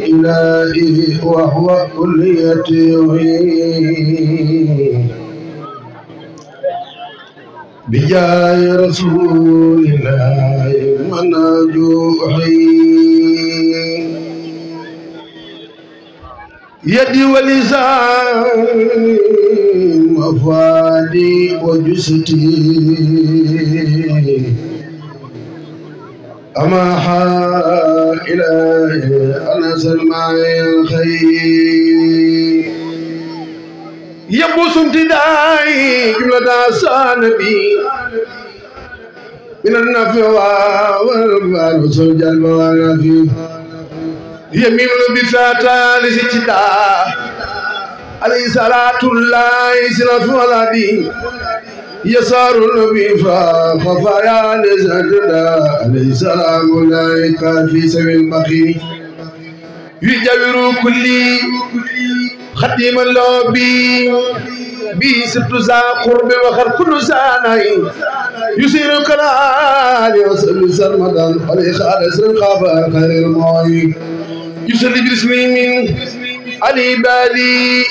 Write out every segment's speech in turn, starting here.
إلهي وهو كليتي بجاه رسول الله مناجوحي يدي ولساني مفادي وجسدي أما إلهي أنا سلمى الخير يبوس امتدائي جملة سانبي من النفع والمال والجلب والنفي يمين بفاتا لسجدا عليه صلاة الله سلف ولدي يسار النبي ففايا لزدنا عليه سلام الله في سبيل البخير يجاور كل خديم الله بي سبت ذا قرب وخر كل ساني يسير كلام يوصل سرمدان عليه خالص الخبر خير المعين يسلي باسمي من علي بالي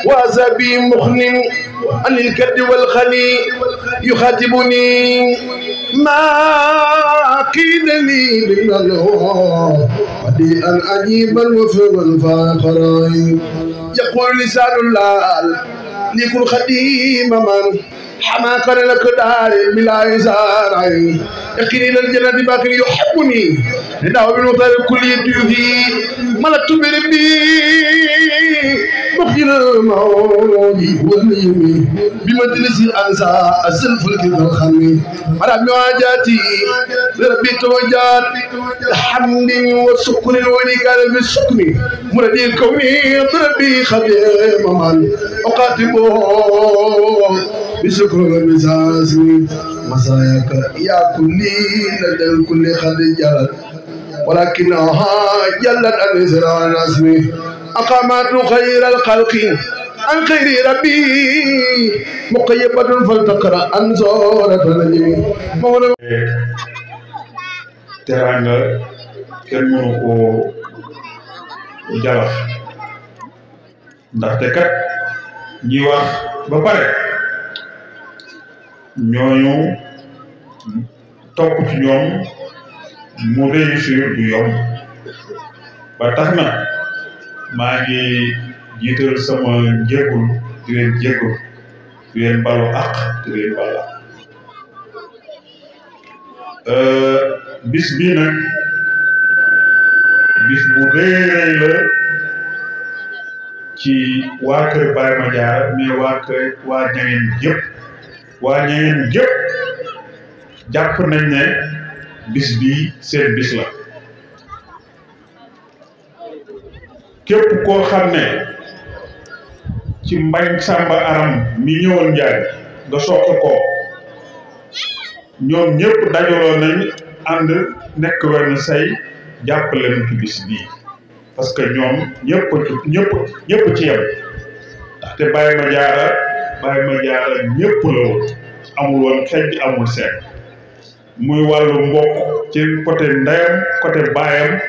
وزبي مخن عن الكد والخلي يخاطبني ما قيل لي من الله بديئا عجيبا وفرا فاخرين يقول لسان الله لكل خديم من حماك لك دار بلا إزار يقين إلى الجنة باقي يحبني ندعو بالمطار كل يديه ملكت بربي مخيل الموت واليمين بمجلس الأنسى السلف الكذب الخمي على مواجاتي لربي توجات الحمد والسكر والإكال بالسكر مردي الكوني بربي خبير ممان أقاتبه بشكر وبساسي مساياك يا كلي لدى الكل خد جلت ولكنها جلت عن إسراء ناسمي أقامات خير الخلق عن خير ربي مقيبة فلتقرأ عن زورة النجم teranga kenn mënu koo jalax ndaxte kat ñi wax ba pare ñooñu topp ci ñoom mu réussir du yomb ba tax na maa ngi jiital sama njëggul di leen jéggul di leen balu àq di leen balu àq bis bii nag bis bu rëy la ci waa kër Baye Madiara mais waa Ñangeen yëpp waa Ñangeen yëpp jàpp nañ ne bis bii seen bis la képp koo xam ne ci Mbañ Samba Aram mi ñëwoon Njaay nga soog ko ñoom ñëpp dajaloo nañ ànd nekk wenn say jàppale nu ci bis bii parce que ñoom ñëpp ci yem ndaxte Baye Madiara ñëpp la woon amul woon xejj amul seet muy wàllu mbokk ci côté ndeyam côté baayam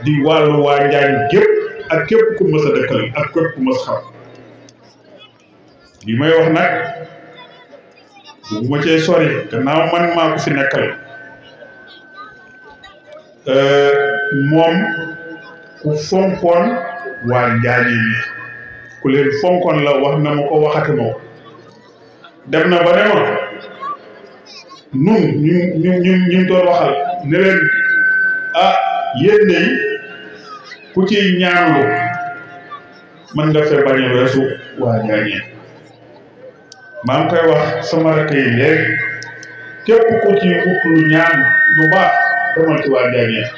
di wàllu waa Njaañ gépp ak képp ku mës a dëkkal ak képp ku mës xam li may wax nag bu ma cee sori gannaaw man maa ko fi nekkal moom ku fonkoon waa Njaañeen yi ku leen fonkoon la wax na ma ko waxati ma ko dem na ba ne ma nun ñu doon waxal ne leen ah yéen de ku ci ñaanlu mën nga fee bañ a weesu waa Njaañeen maa ngi koy wax sama rakk yi léegi képp ku ci wut lu ñaan lu baax demal ci waa Njaañeen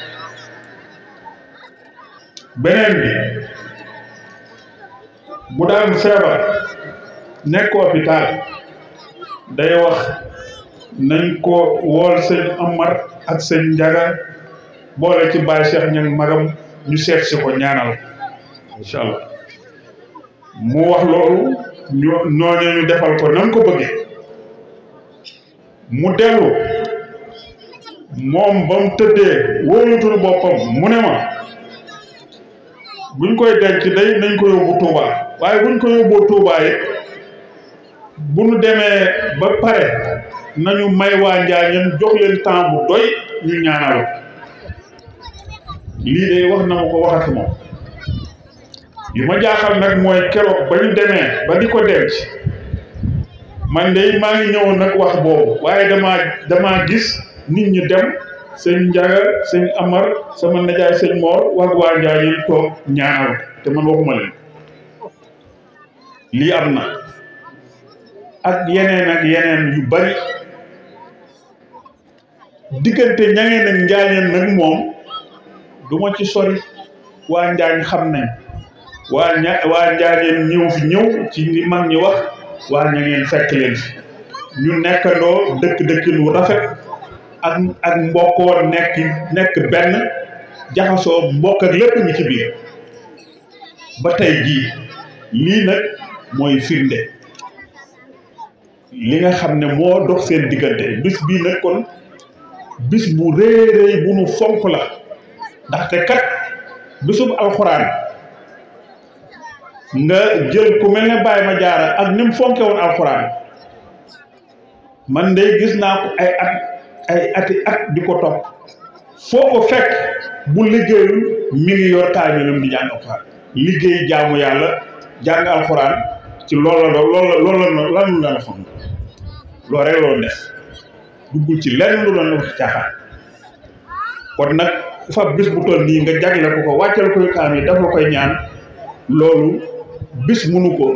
beneen bi bu daan feebar nekk hôpital day wax nañ ko wool sëñ Amar ak sëñ Njaga boole ci Baye Cheikh Ñang magam ñu seet si ko ñaanal incha allah mu wax loolu ñooñu ñu defal ko nam ko bëggee mu dellu moom ba mu tëddee wóolutul boppam mu ne ma buñ koy denc day nañ ko yóbbu Touba waaye buñ ko yóbboo Touba yi bu nu demee ba pare nañu may waa Njaañeen jox leen temps bu doy ñu ñaanal lii de wax na ma ko waxati moom li ma jaaxal nag mooy keroog ba ñu demee ba di ko denc man de maa ngi ñëwoon nag wax boobu waaye damaa gis nit ñi dem sëñ Njaga sëñ Amar sama najaay sëñ Moor wax waa Njaañeen toog ñaanal te man waxuma leen lii am na ak yeneen yu bari diggante ñangeen ak Njaañeen nag moom du ma ci sori waa Njaañ xam nañ waa Njaañeen ñëw ci li mag ñi wax waa ñangeen fekk leen fi ñu nekkandoo dëkkin wu rafet ak mbokkoo nekk benn jaxasoo mbokk ak lépp ngi ci biir ba tey jii lii nag mooy firnde li nga xam ne moo dox seen diggante bis bii nag kon bis bu réy bu nu fonk la ndaxte kat bisub alxuraan nga jël ku mel ne Baye Madiara ak ni mu fonke woon alxuraan man de gis naa ko ay at di ko topp foo ko fekk bu liggéeyul mi ngi yor kaamilam di jàng alxuraan liggéey jaamu yàlla jàng alxuraan ci loolu la xam loolu rek loolu def duggul ci lenn lu doon wax caaxaan kon nag ku fa bis bu toll nii nga jagle ko wàccal koy kaam yi dafa koy ñaan loolu bis munu ko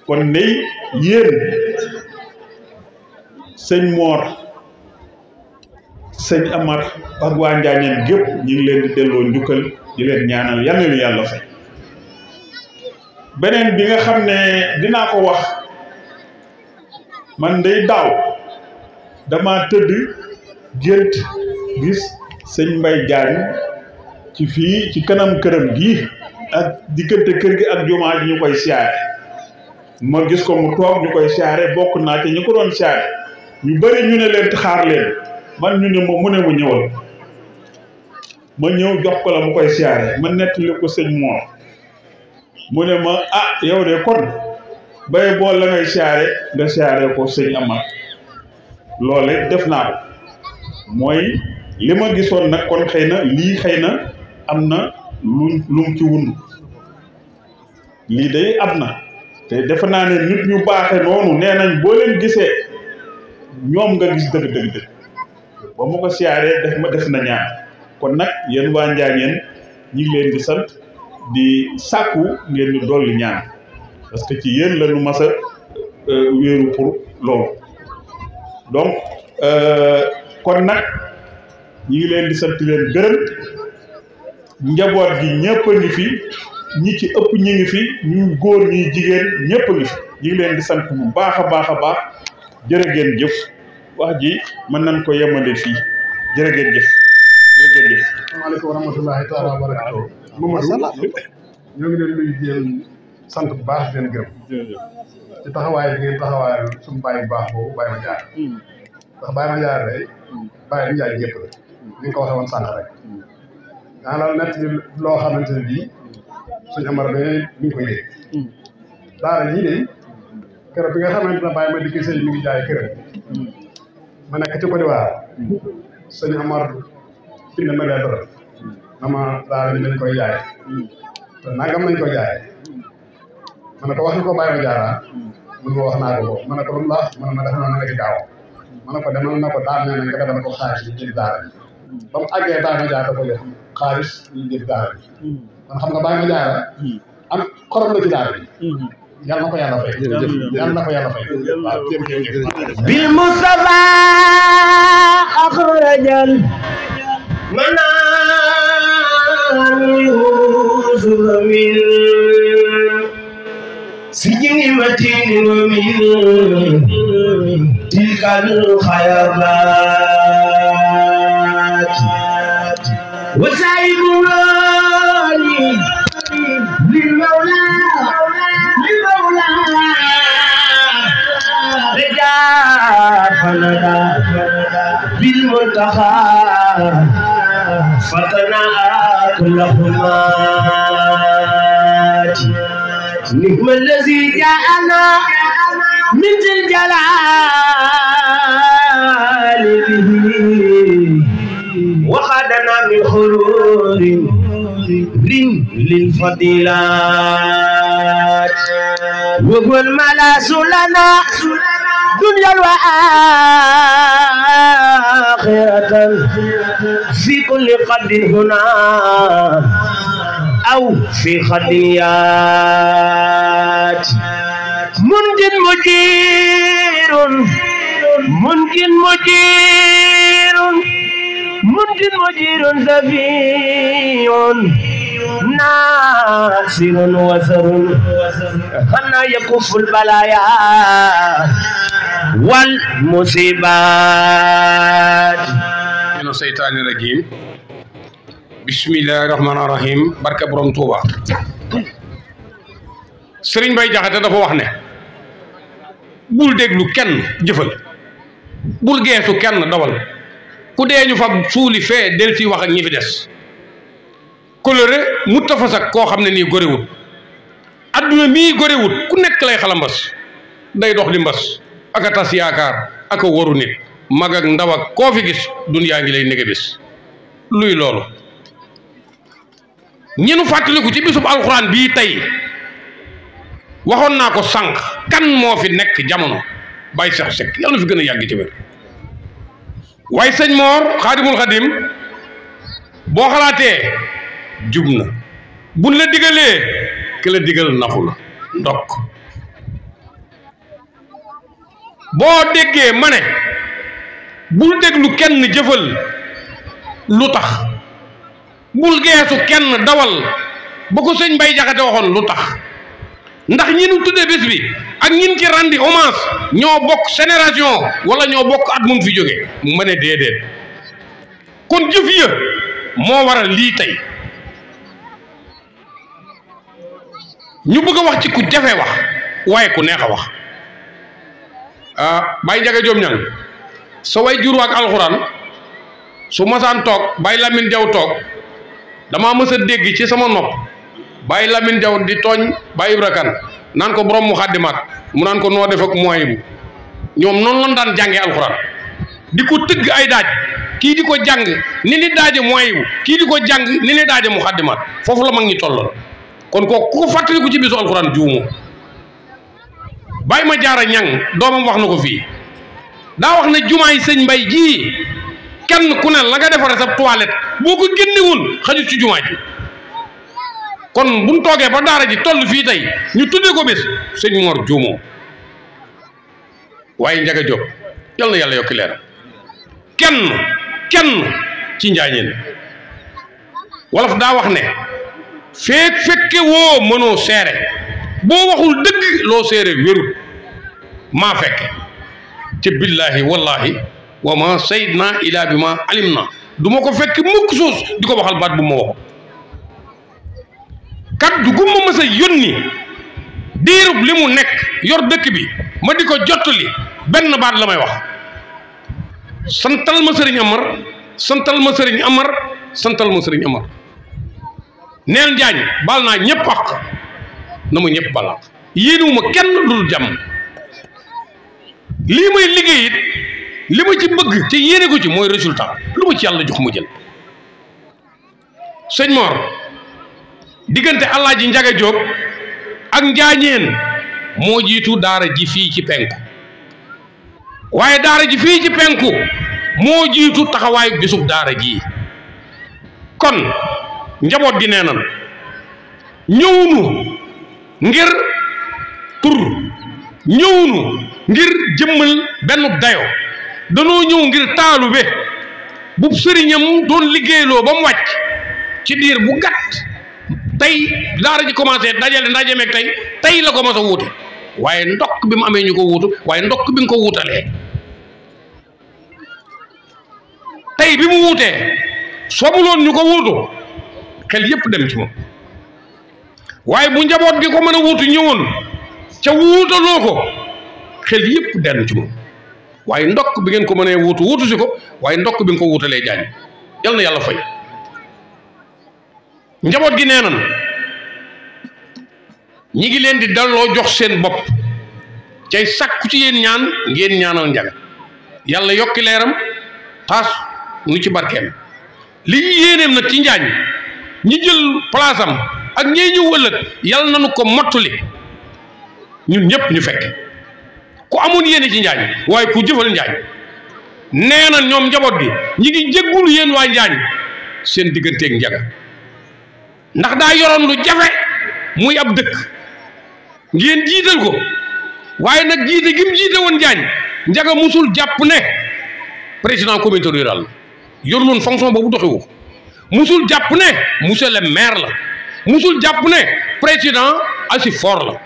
kon ney yéen sëñ Moor sëñ Amar ak waa Njaañeen gépp ñu ngi leen di delloo njukkal di leen ñaanal yal na leen yàlla fay beneen bi nga xam ne dinaa ko wax man day daaw dama tëdd gént gis sëñ Mbay Jaañ ci fii ci kanam këram gii ak diggante kër gi ak jumaa ji ñu koy siyaare ma gis ko mu toog ñu koy siyaare bokk naa te ñu ko doon siyaare ñu bari ñu ne leen xaar leen man ñu ne mu ne ma ñëwal ma ñëw jox ko la mu koy siyaare ma nettali ko sëñ Moor mu ne ma yow de kon bay bool la ngay siyaare nga siyaare ko sëñ Amar loole def naa ko mooy li ma gisoon nag kon xëy na am na lum ci wund lii day am na te defe naa ne nit ñu baaxe noonu nee nañ boo leen gisee ñoom nga gis dëgg ba mu ko siyaaree def na ñaan kon nag yéen waa Njaañeen ñi ngi leen di sant di sàkku ngeen ñu dolli ñaan parce que ci yéen la ñu mas a wéeru pour loolu donc kon nag ñi ngi leen di sant leen gërëm njaboot gi ñëpp a ngi fi ñi ci ëpp ñi ngi fi ñu góor ñi jigéen ñëpp a ngi fi ñi ngi leen di sant bu baax a baax jërë ngeen jëf wax ji mën nañ ko yemale fii jërë ngeen jëf. asalaamaaleykum wa rahmatulahi taala wa barakatuh. Mamadou ñoo ngi leen nuyu di leen sant bu baax di leen gërëm ci taxawaay bi ngeen taxawaayal suñu bàyyi bu baax boobu Baye Madiara ndax Baye Madiara day bàyyi lu jaay gépp la ni nga ko waxee woon sànq rek daa la nett loo xamante ne bii suñu Amar ba ñu ngi koy dégg daara jii de keroog bi nga xamante ne Baye ma dikki sëñ mi ngi jaay këram ma nekk ci Côte d'Ivoire sëñ Amar bind ma lettre nama daara ji dañ koy jaay te nangam nañ koy jaay ma ne ko wax na ko Baye Madiara mun ma wax naa ko ma ne ko lu mu la ma ne ma def naa na nga ci gaaw ma ne ko demal na ko daal nee na nga defal ko xaalis yi jënd daara ji ba mu àggee Baye Madiara da ko jox xaalis ñu jënd daara ji kon xam nga Baye Madiara am xorom la ci daara ji yàlla na ko yàlla fay yàlla na ko yàlla fay waaw jërëjëf bil Mustafa akhrajal manal min sijni matin wa min tilkal khayabat wa saibuni lil mawla رجاء فلدا المنتخى فتنا كل همات نعم الذي جاءنا من ذي الجلال به وخدنا من خرور للفضيلات وهو الملاذ لنا دنيا وآخرة في كل قد هنا أو في خديات ممكن مجير ممكن مجير ممكن مجير زفي ناصر وزر هنا يكف البلايا والمصيبات من الشيطان الرجيم بسم الله الرحمن الرحيم barke borom Touba Serigne Mbaye Diakhaté dafa wax ne bul déglu kenn jëfal bul geesu kenn dawal ku dee ñu fab suuli fee del fi wax ak ñi fi des coloré mu tafas ak koo xam ne nii gorewut adduna mii gorewut ku nekk lay xala mbas day dox di mbas ak a tas yaakaar ak a waru nit mag ak ndaw ak koo fi gis dunyaa ngi lay nége bis luy loolu ñenu fàttaliku ci bisub alxuraan bii tey waxoon naa ko sànq kan moo fi nekk jamono Baye Cheikh Seck yàlla na fi gën a yàgg ci wér waaye sëñ Mor Xaadimul Xadim boo xalaatee jub na buñ la digalee ki la digal naxu la ndokk boo déggee ma ne bul déglu kenn jëfal lu tax bul geesu kenn dawal ba ko sëñ Mbaye Diakhaté waxoon lu tax ndax ñi nu tuddee bés bi ak ñin ci rendi hommage ñoo bokk génération wala ñoo bokk at mun fi jóge ma ne déedéet kon jëf ya moo waral lii tey ñu bëgg a wax ci ku jafe wax waaye ku neex a wax Baye Ndiaga Diop ñang sa way jur ak alxuraan su masaan toog Baye Lamine Diaw toog damaa mës a dégg ci sama nopp Baye Lamine Diaw di tooñ Baye Ibra Kane naan ko borom mu xaddimaat mu naan ko noo def ak mooy bu ñoom noonu lañ daan jàngee alxuraan di ko tëgg ay daaj kii di ko jàng ni ni daaje mooy bu kii di ko jàng ni ni daaje mu xaddimaat foofu la mag ñi tolloon kon ko ku ko fàttaliku ci bisu alxuraan juumu Baye ma jaara ñang doomam wax na ko fii daa wax ne jumaay sëñ Mbay ji kenn ku ne la nga defare sa toilette boo ko génnewul xajut ci jumaa ji kon buñ toogee ba daara ji toll fii tey ñu tuddee ko bés sëñ Mor juumoo waaye Ndiaga Diop yal na yàlla yokki leer kenn ci njaañeen wolof daa wax ne fekke woo mënoo seere boo waxul dëgg loo seere wérul maa fekke ci billahi wallahi wa ma saydna ila bi ma alim na du ma ko fekk mukk suus di ko waxal baat bu ma waxu kaddu gu ma mës a yónni diirub li mu nekk yor dëkk bi ma di ko jottali benn baat la may wax santal ma sëriñ Amar santal ma sëriñ Amar santal ma sëriñ Amar neel Njaañ baal naa ñëpp ak na ma ñëpp balaa yéenewuma kenn lu dul jàmm lii may liggéey it li ma ci bëgg ci yéene ko ci mooy résultat lu ma ci yàlla jox ma jël sëñ Mor diggante Alaaji Ndiaga Diop ak njaañeen moo jiitu daara ji fii ci penku waaye daara ji fii ci penku moo jiitu taxawaayu bisub daara ji kon njaboot gi nee nan ñëwunu ngir tur ñëwunu ngir jëmmal benn dayo danoo ñëw ngir taalube bu sëriñam doon liggéeyloo ba mu wàcc ci diir bu gàtt tey daara ji commencé dajale ndaje meeg tey la ko mos a wuute waaye ndokk bi mu amee ñu ko wuutu waaye ndokk bi nga ko wuutalee tey bi mu wuutee sobuloon ñu ko wuutu xel yépp dem ci moom waaye bu njaboot gi ko mën a wuutu ñëwoon ca wuutaloo ko xel yépp dem ci moom waaye ndokk bi ngeen ko mënee wuutu si ko waaye ndokk bi nga ko wuutalee jaañ yal na yàlla fay njaboot gi nee nan ñi ngi leen di dalloo jox seen bopp cay sàkku ci yéen ñaan ngeen ñaanal Njaga yàlla yokki leeram taas nu ci barkeem li yéeneem nag ci njaañ ñi jël place am ak ñee ñu wëllëg yàlla nañu ko mottali ñun ñëpp ñu fekk ku amoon yéene ci njaañ waaye ku jëfal njaañ nee na ñoom njaboot gi ñi ngi jéggul yéen waa njaañ seen digganteeg Njaga ndax daa yoroon lu jafe muy ab dëkk ngeen jiital ko waaye nag jiite gi mu jiite woon njaañ Njaga musul jàpp ne président communauté rurale la yor loon fonction boobu doxewu ko musul jàpp ne monsieur le maire la musul jàpp ne président asifor la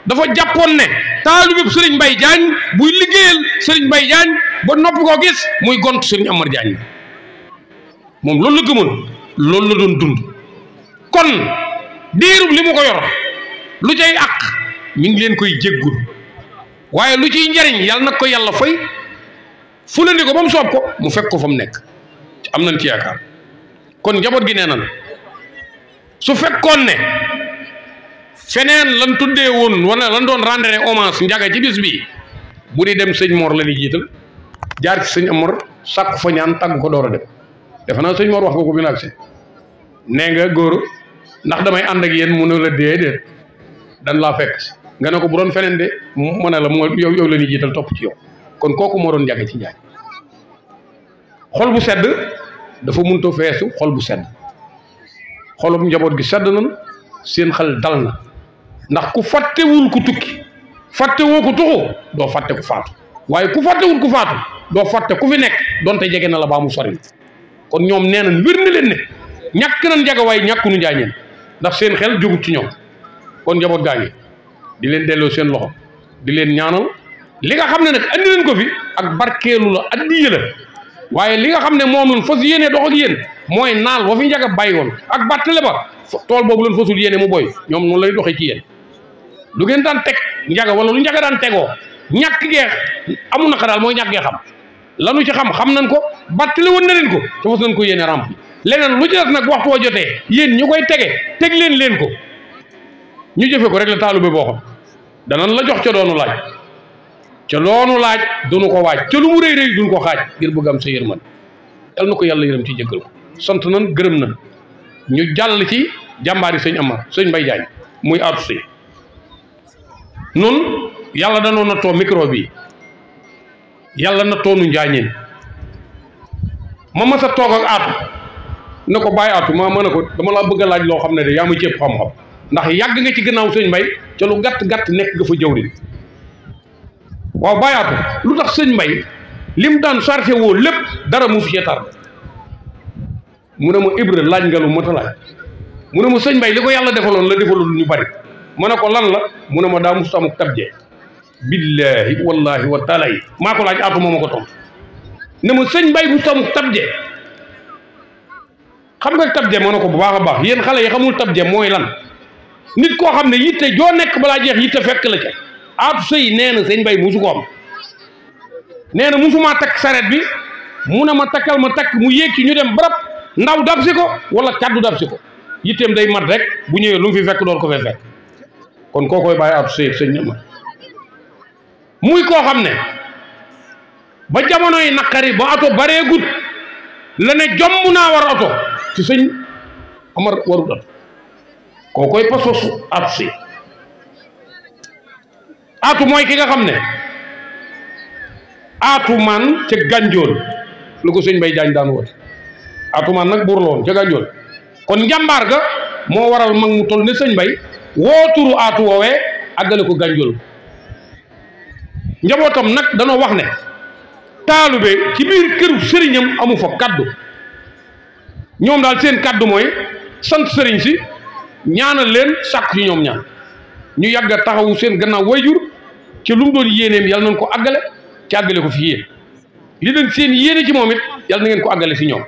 dafa jàppoon ne taalibe Serigne Mbaye Diagne buy liggéeyal Serigne Mbaye Diagne ba noppi koo gis muy gont Serigne Amar Diagne moom loolu la gëmoon loolu la doon dund kon diirub li mu ko yor lu cay àq mi ngi leen koy jéggul waaye lu ciy njariñ yàlla nag ko yàlla fay fulandi ko ba mu soob ko mu fekk ko fa mu nekk am nañ ci yaakaar kon njaboot gi nee nan su fekkoon ne feneen lan tuddee woon wala lan doon rendre hommage Njaga ci bis bi bu di dem sëñ Mor la ñuy jiital jaar ci sëñ Amar sàkku fa ñaan tàgg ko door a dem defe naa sëñ Mor wax nga ko bi naag si nee nga góor ndax damay ànd ak yéen mu ne la déedéet dan laa fekk nga ne ko bu doon feneen de mu ne la moo yow la ñuy jiital topp ci yow kon kooku moo doon Njaga ci Njaañ xol bu sedd dafa mënta feesu xol bu sedd xolub njaboot gi sedd nan seen xel dal na ndax ku fàttewul ku tukki fàttewoo ku tuxu doo fàtte ku faatu waaye ku fàttewul ku faatu doo fàtte ku fi nekk donte jege na la baa mu sori kon ñoom nee nañ wér na leen ne ñàkk nañ Njaga waaye ñàkkunu njaañeen ndax seen xel jógut ci ñoom kon njaboot gaa ngi di leen delloo seen loxo di leen ñaanal li nga xam ne nag andi leen ko fi ak barkeelu la addiya la waaye li nga xam ne moom lañ fas yéene dox ak yéen mooy naal wa fi Njaga bàyyi woon ak bàttale ba tool boobu lañ fasul yéene mu boy ñoom noonu lay doxee ci yéen lu ngeen daan teg Njaga wala lu Njaga daan tegoo ñàkk gee amul naka daal mooy ñàkk gee xam lanu ci xam nañ ko bàttale woon na leen ko te fas nañ ko yéene ramp leneen lu ci des nag waxtu wa jotee yéen ñu koy teg leen ko ñu jëfe ko rek la taalu bi boo xam danañ la jox ca doonu laaj ca loonu laaj duñu ko waaj ca lu mu rëy duñ ko xaaj ngir bëgg am sa yërmande yal na ko yàlla yërëm ci jéggal ko sant nañ gërëm nañ ñu jàll ci jàmbaari sëñ Amar sëñ Mbaye Diagne muy Atou Seye nun yàlla danoo nattoo micro bi yàlla nattoo nu njaañeen ma mas a toog ak Atou ne ko bàyyi Atou ma ne ko dama laa bëgg a laaj loo xam ne de yaa ma cëpp xam-xam ndax yàgg nga ci gannaaw sëñ Mbaye ca lu gàtt nekk nga fa jëwriñ waaw bàyyi Atou lu tax sëñ Mbaye lim daan chargé woo lépp dara musu cee tar mu ne ma Ibra laaj nga lu mata laaj mu ne ma sëñ Mbaye li ko yàlla defaloon la defalul ñu bari ma ne ko lan la mu ne ma daa musu amuk tabje billahi wallahi wa taala yi maa ko laaj Atou moo ma ko tontu ne ma sëñ Mbaye musu amuk tabje xam nga tabje ma ne ko bu baax a baax yéen xale yi xamul tabje mooy lan nit koo xam ne yitte joo nekk balaa jeex yitte fekk la ca Atou Seye nee na sëñ Mbaye musu ko am nee na musumaa takk saret bi mu ne ma takkal ma takk mu yéeg ci ñu dem barab ndaw dab si ko wala kaddu dab si ko yitteem day mat rek bu ñëwee lu mu fi fekk door ko fee fekk kon koo koy bàyyi Atou Seye sëñ Amar muy koo xam ne ba jamono yi naqari ba oto baree gut la ne jomm naa war oto ci sëñ Amar warut oto koo koy pasos Atou Seye Atou mooy ki nga xam ne Atou man ca Gànjool lu ko sëñ Mbaye Diagne daan woote Atou man nag buur la woon ca Gànjool kon njàmbaar ga moo waral mag mu toll ne sëñ Mbaye woo turu Atou woowee àggale ko Gànjool njabootam nag danoo wax ne taalube ci biir këru sëriñam amu fa kaddu ñoom daal seen kaddu mooy sant sëriñ si ñaanal leen sàkk ci ñoom ñaan ñu yàgg a taxawu seen gannaaw wayjur ci lu mu doon yéeneem yàlla nañ ko àggale ci àggale ko fi yéen li leen seen yéene ci moom it yàlla na ngeen ko àggale si ñoom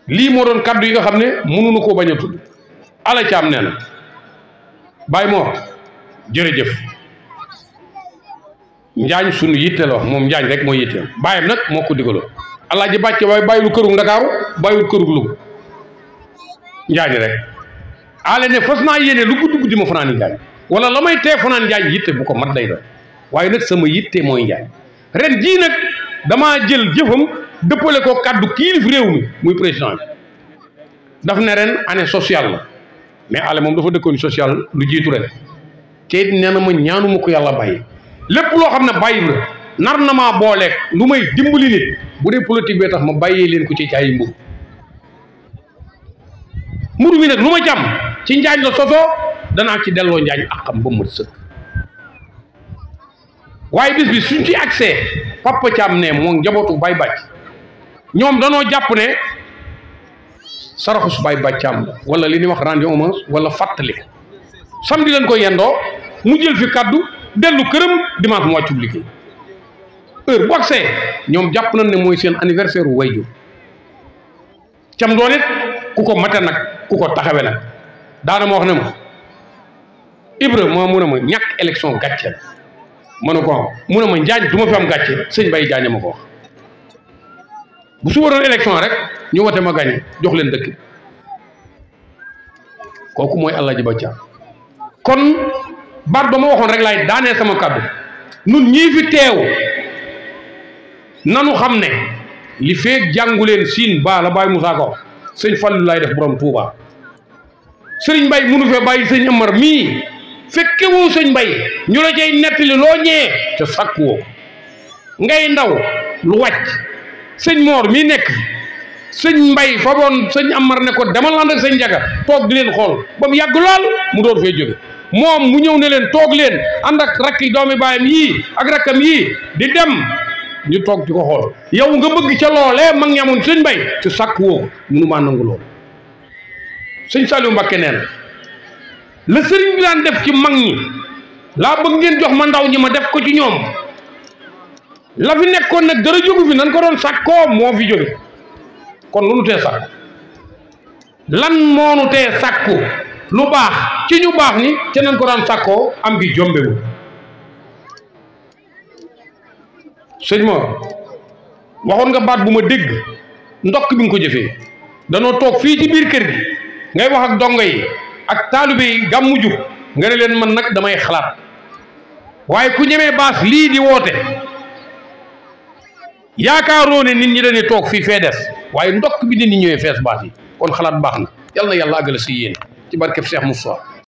lii moo doon kaddu yi nga xam ne mënuñu koo bañ a tudd ala caam nee na Baye Mor jërëjëf njaañ sunu yitte la wax moom njaañ rek mooy yitteem bàyyam nag moo ko digaloon Alaaji Bàcce waaye bàyyiwul kërug Ndakaaru bàyyiwul kërug Louga njaañ rek ale ne fas naa yéene lu guddi guddi ma fanaan njaañ wala la may tee fanaan njaañ yitte bu ko mat lay doon waaye nag sama yitte mooy njaañ ren jii nag damaa jël jëfam dëppale ko kàddu kiilif réew mi muy président bi daf ne ren année sociale la mais ale moom dafa dëkkoon social lu jiitu ren te nee na ma ñaanuma ko yàlla bàyyi lépp loo xam ne bàyyi la nar na maa booleeg lu may dimbali nit bu dee politique bee tax ma bàyyee leen ko ci jaayi mburu mi nag lu ma jàmm ci njaañ la sosoo danaa ci delloo njaañ ak xam ba mu sëkk waaye bis bi suñ ci accès Papa Thiam ne moom njabootu Baye Bàcc ñoom danoo jàpp ne saraxu su Baye Bàcc Thiam la wala li ñuy wax rendre hommage wala fàttali ko samedi leen ko yendoo mu jël fi kaddu dellu këram dimanche mu wàccub liggéey heure bu accès ñoom jàpp nañ ne mooy seen anniversaire wu wayjur cam doon it ku ko mate nag ku ko taxawe nag daana ma wax ne ma Ibra moo mun a ma ñàkk élection gàcce la ma ne ko mun a ma njaañ du ma fi am gàcce sëñ Baye Jaañ ma ko wax bu su waroon élection rek ñu wote ma gàñe jox leen dëkk kooku mooy Alaaji Bàcc kon baat ba ma waxoon rek laay daanee sama kàddu nun ñii fi teew nanu xam ne li feeg jàngu leen siin baa la Baye Moussa ko sëñ Fallu laay def borom Touba sëriñ Mbay munu fee bàyyi sëñ Amar mii fekke woo sëñ Mbay ñu la cay nettali loo ñee te sakk woo ngay ndaw lu wàcc sëñ Moor mii nekk sëñ Mbay fa boon sëñ Amar ne ko demal ànd ak sëñ Njaga toog di leen xool ba mu yàgg lool mu door fee jóge moom mu ñëw ne leen toog leen ànd ak rakki doomi baayam yii ak rakkam yii di dem ñu toog di ko xool yow nga bëgg ca loolee mag ñamoon sëñ Mbay te sàkk woo munu maa nangu loolu sëñ Saliou Mbacké nee na la sëriñ bi daan def ci mag ñi laa bëgg ngeen jox ma ndaw ñi ma def ko ci ñoom la fi nekkoon nag dara jógu fi nan ko doon sàkkoo moo fi jóge kon lu nu tee sàkku lan moo nu tee sàkku lu baax ci ñu baax ni te nan ko daan sàkkoo am gi jombewu sëñ Mor waxoon nga baat bu ma dégg ndokk bi nga ko jëfee danoo toog fii ci biir kër gi ngay wax ak dongo yi ak taalibe yi gàmmu jub nga ne leen man nag damay xalaat waaye ku ñemee baas lii di woote yaakaaroo ne nit ñi dañuy toog fii fee des waaye ndokk bi nit ñi ñëwee fees baas yi kon xalaat baax na yal na yàlla àggale si yéen ci barkeb Cheikh Moussa